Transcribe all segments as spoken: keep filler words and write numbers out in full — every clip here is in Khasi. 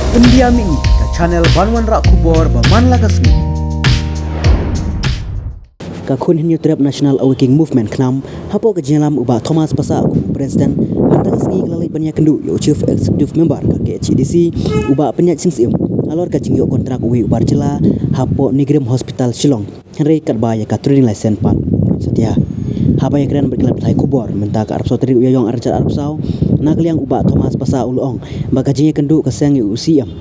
India Mini, ka channel ban wanrah khubor ba man la ka sngi. Ka khun Hynñiewtrep National Awakening Movement KHNAM, hapoh ka jingïalam u Bah Thomas Passah kum u President, mynta ka sngi ka la leit ban ïakynduh ïa u Chief Executive Member ka K H A D C, u Bah Pynïaid Sing Syiem, halor ka jingïoh kontrak uwei u bar jylla hapoh NEIGRIHMS Hospital Shillong. Hynrei katba ïa ka trading license pat satia. Haba ïakren bad ki lad pathai khubor mynta ka arphew saw tarik u Ïaïong arhajar arphew saw, na ka liang u Bah Thomas Passah u la ong ba ka jingïakynduh ka seng ïa u C M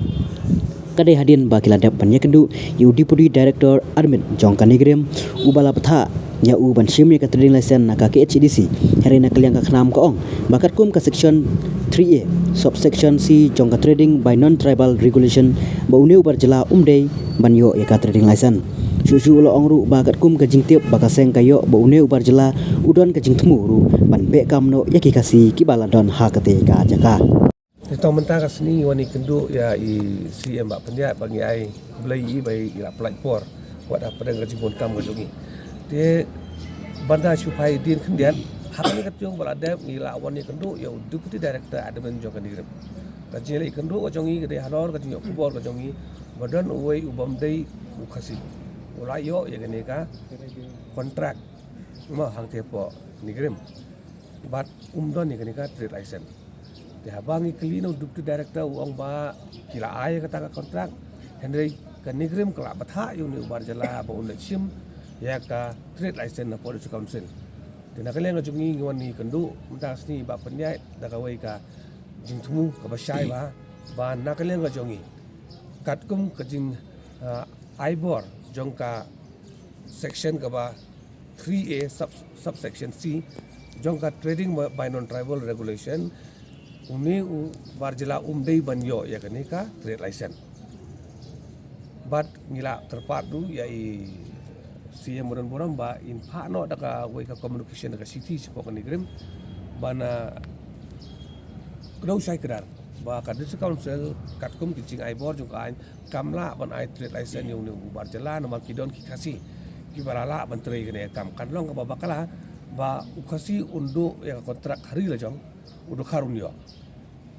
ka dei hadien ba ki la dep ban ïakynduh ïa u Deputy Director Admin jong ka NEIGRIHMS, uba la bthah ïa u ban shim ïa ka trading license na ka K H A D C. Hynrei na ka liang ka KHNAM ka ong ba katkum ka Section three A, Subsection C jong ka Trading by Non-Tribal Regulation, ba une u bar jylla um dei ban ïoh ïa ka trading license. Shuh shuh u la ong ruh ba katkum ka jingtip ba ka seng ka ïoh ba une u bar jylla, u don ka jingthmu ruh ban beh kam noh ïa ki Khasi kiba la don ha katei ka jaka. Te tang mynta ka sngi ngi wan ïakynduh ïa i C M Bah Pynïaid ba ngi ai khublei ïa i ba i la pynlait por wat hapdeng ka jingbun kam ka jong i. Te ban da shu phai dien khyndiat, ha kane ka taïew ba la dep ngi la wan ïakynduh ïa u Deputy Director Admin jong ka NEIGRIHMS. Ka jingïaleh ïakynduh ka jong i ka dei halor ka jingïoh khubor ka jong i ba don uwei u bym dei u Khasi u la ïoh ïa kane ka kontrak, mo, hangtei hapoh NEIGRIHMS. Bad um don ïa kane ka trade license. Te haba ngi kylli na u Deputy Director, u ong ba ki la ai ïa kata ka kontrak, hynrei ka NEIGRIHMS ka la bthah ïa une u bar jylla ba un leit shim ïa ka trade license na District Council. Te na ka liang ka jong ngi ngi wan ïakynduh mynta ka sngi Bah Pynïaid da kawei ka jingthmu kaba shai ba, ba na ka liang ka jong ngi, katkum ka jing, ah, ai bor jong ka section kaba three A sub, subsection C jong ka Trading by Non-Tribal Regulation, une u bar jylla um dei ban ïoh ïa kane ka trade license. Bad ngi la kyrpad ruh ïa i C M u don burom ba in phah noh da kawei ka communication da ka shithi shapoh ka NEIGRIHMS ban, ah, kdew shai kdar ba ka District Council katkum ki jingai bor jong ka aiñ kam lah ban ai trade license ïa une u bar jylla namar ki don ki Khasi kiba la lah ban trei kane ka kam. Kan long kaba bakla ba u Khasi un duh ïa ka kontrak ha ri la jong, u dkhar un ïoh.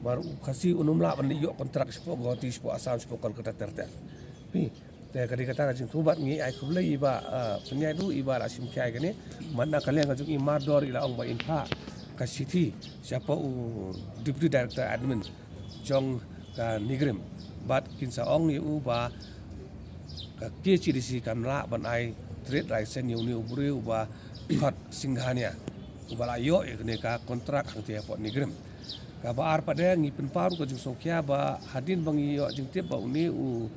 Namar u Khasi un ym lah ban ïoh kontrak shapoh Guwahati, shapoh Assam, shapoh Kolkata ter ter. Phi, te ka dei kata ka jingthmu bad ngi ai khublei ïa i Bah, ah, Pynïaid ruh iba la shim khia ïa kane. Bad na ka liang ka jong i Mardor i la ong ba in phah ka shithi shapoh u Deputy Director Admin jong ka NEIGRIHMS bad kin sa ong ïa u ba ka K H A D C kam lah ban ai trade license ïa une u briew uba khot Singhania uba la ïoh ïa kane ka kontrak hangtei hapoh NEIGRIHMS. Kaba ar pat de ngi pynpaw ruh ka jingsngewkhia ba hadien ba ngi ïoh jingtip ba une u,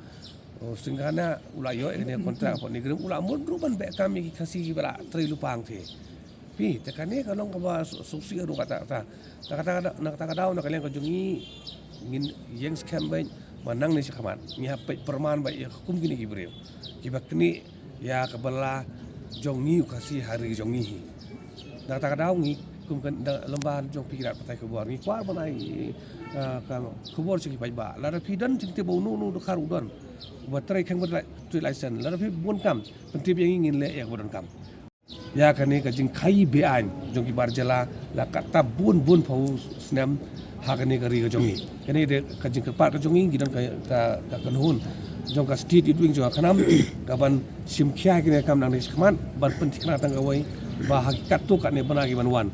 u Singhania u la ïoh ïa kane ka kontrak hapoh NEIGRIHMS, u la mut ruh ban beh kam ïa ki Khasi kiba la trei lypa hangtei. Phi, te kane ka long kaba shu-, sngewsih ruh kata, kata. Na kata ka da-, na kata ka daw na ka liang ka jong ngi ngin ïeng skhem beit ba nangne shakhmat ngi hap peit pyrman beit ïa ka kum kine ki briew kiba knieh ïa ka bylla jong ngi u Khasi ha ri jong ngi hi. Na kata ka daw ngi kum ka da lem bad jong phi ki lad pathai khubor ngi kwah ban ai, eh, ka khubor sha ki paidbah. Lada phi don jingtip ba uno uno u dkhar u don uba trei khang ba trade license, lada phi bun kam, pyntip ïa ngi, ngin leh ïa kaba donkam. Ïa kane ka jingkhaii be-aiñ jong ki bar jylla la katta bun bun phew snem ha kane ka ri ka jong ngi. Kane de ka jingkyrpad ka jong ngi, ngi don ka, ka, ka kynhun jong ka State Youth Wing jong ka KHNAM ka ban shim khia kane ka kam nangne shakhmat ban pynthikna tang kawei ba ha ki katto katne bnai ki ban wan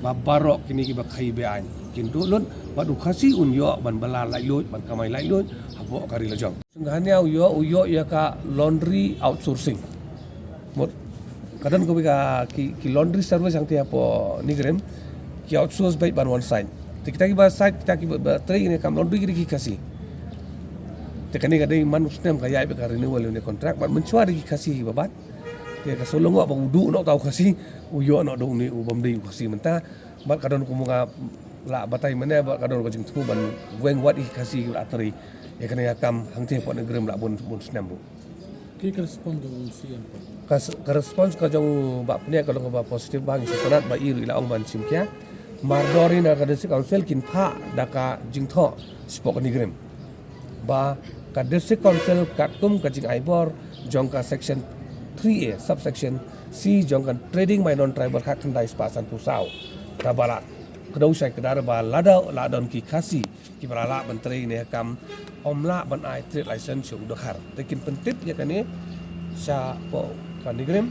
ba baroh kine kiba khaii be-aiñ kin duh lut bad u Khasi un ïoh ban bylla laitluid, ban kamai laitluid hapoh ka ri la jong. Singhania u ïoh, u ïoh ïa ka laundry outsourcing. Mut ka don kawei ka ki, ki laundry service hangtei hapoh NEIGRIHMS ki outsource beit ban wan site. Te kita kiba site, kita kiba, ba trei ïa kane ka kam laundry ki dei ki Khasi. Te kane ka dei man u snem ka ïaid beit ka renewal ïa une u contract bad mynshuwa dei ki Khasi kiba bat. Te ka shu long ba u duh noh uta u Khasi, u ïoh noh da une u bym dei u Khasi mynta. Bad ka don kumba nga la batai mynne bad ka don ka jingthmu ban weng wat ïa ki Khasi kiba la trei ïa kane ka kam hangtei hapoh NEIGRIHMS la bun, bun snem ruh. Ki ka response jong u C M pat? Ka s-, ka response ka jong u Bah Pynïaid ka long kaba positive, ba ngi sngewtynnat ba i ruh i la ong ban shim khia. Mardor i na ka District Council kin phah da ka jingthoh shapoh ka NEIGRIHMS ba ka District Council katkum ka jingai bor jong ka Section three A, Subsection C jong ka Trading by Non-Tribal khatkhyndai spah sanphew saw, kaba la Kdew shai kdar ba lada la don ki Khasi kiba la lah ban trei ne kam, ym lah ban ai trade license sha u Dkhar. Te kin pyntip ïa kane sha pdeng ka NEIGRIHMS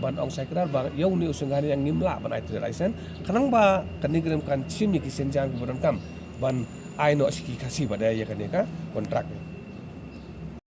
ban ong shai kdar ba ïa une u Singhania ngim lah ban ai trade license. Khnang ba ka NEIGRIHMS kan shim ïa ki sienjam kiba donkam ban ai noh sha ki Khasi ba dei ïa kane ka kontrak.